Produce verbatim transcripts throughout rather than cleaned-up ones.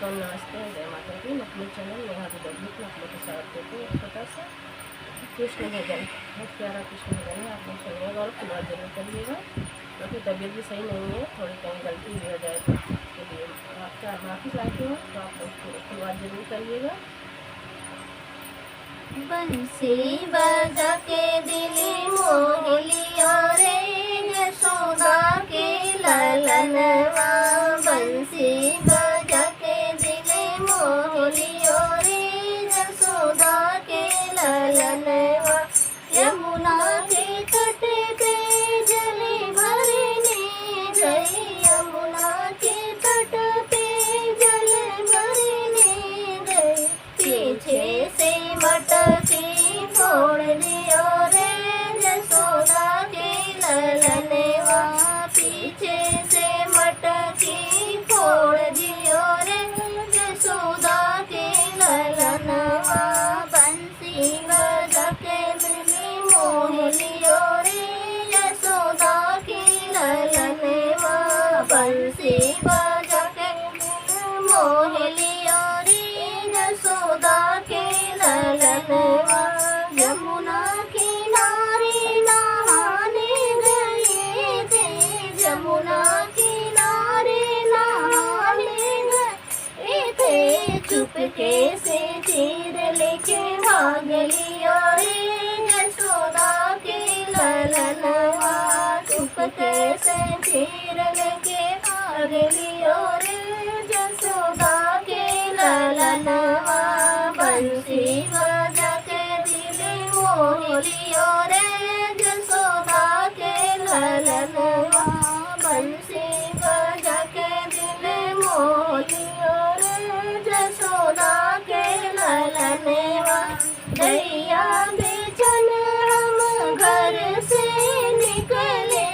नमस्ते, जय माता दी। मैं अपने चैनल नेहा दी डब्ल्यू में आप लोग के स्वागत करती हूँ। एक छोटा सा कृष्ण भजन, बहुत प्यारा कृष्ण भजन है, आप लोग सुनिएगा और फुलवा जरूर करिएगा। क्योंकि तबीयत भी सही नहीं है, थोड़ी कहीं गलती भी हो जाए तो उसके लिए आपका माफ़ी चाहती हूँ, तो आप लोग फुलवा जरूर करिएगा। बंसी बजा के दिल मोह लियो रे, यशोदा के ललनवा। बंसी बजा के दिल मोह लियो रे, यशोदा के ललनवा। यमुना के तट पे जल भरने गई, यमुना के तट पे जल भरने गई। पीछे से मटकी फोड़ दियो रे, यशोदा के ललनवा। पीछे से मटकी फोड़ दियो रे, यशोदा के ललनवा। बंसी बजा के दिल मोह लियो रे, यशोदा के ललनवा। बंसी बजा के दिल मोह लियो रे, यशोदा के ललनवा। यमुना किनारे नहाने गए थे, यमुना किनारे नहाने गए थे, चुपके से चीर लेके भाग लियो रे, यशोदा के ललनवा। चुपके से चीर लेके भाग लियो रे, यशोदा के ललनवा। बंसी बजा के दिल मोह लियो रे, यशोदा के ललनवा। बंसी बजा के दिल मोह लियो रे, यशोदा के ललनवा। गैया बेचन हम घर से निकले,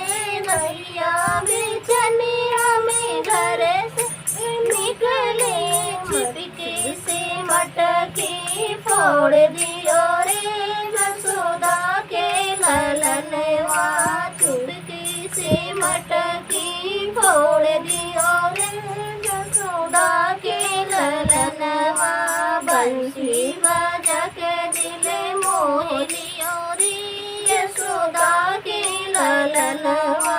गैया बेचन हम घर से निकले। चुपके से मटकी फोड़ दियो रे, यशोदा के ललनवा। चुपके से मटकी फोड़ दियो रे, यशोदा के ललनवा। बंसी बजा के दिल मोह लियो रे, यशोदा के ललनवा।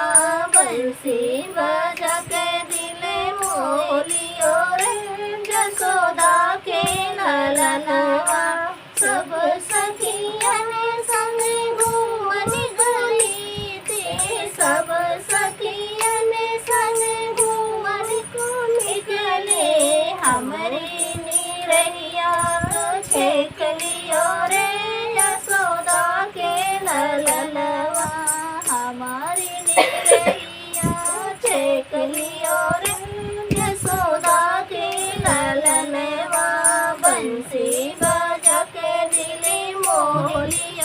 बंसी बजा के दिल मोह लियो रे, यशोदा के ललनवा। सब सखियन संग घूमन गई थी, सब सखियन संग घूमन को निकले। हमरी निरहिया छेक लियो रे, यशोदा के ललनवा। हमारी निरहिया छेक लियो रे, यशोदा के ललनवा। बंसी बजा के दिल मोह लियो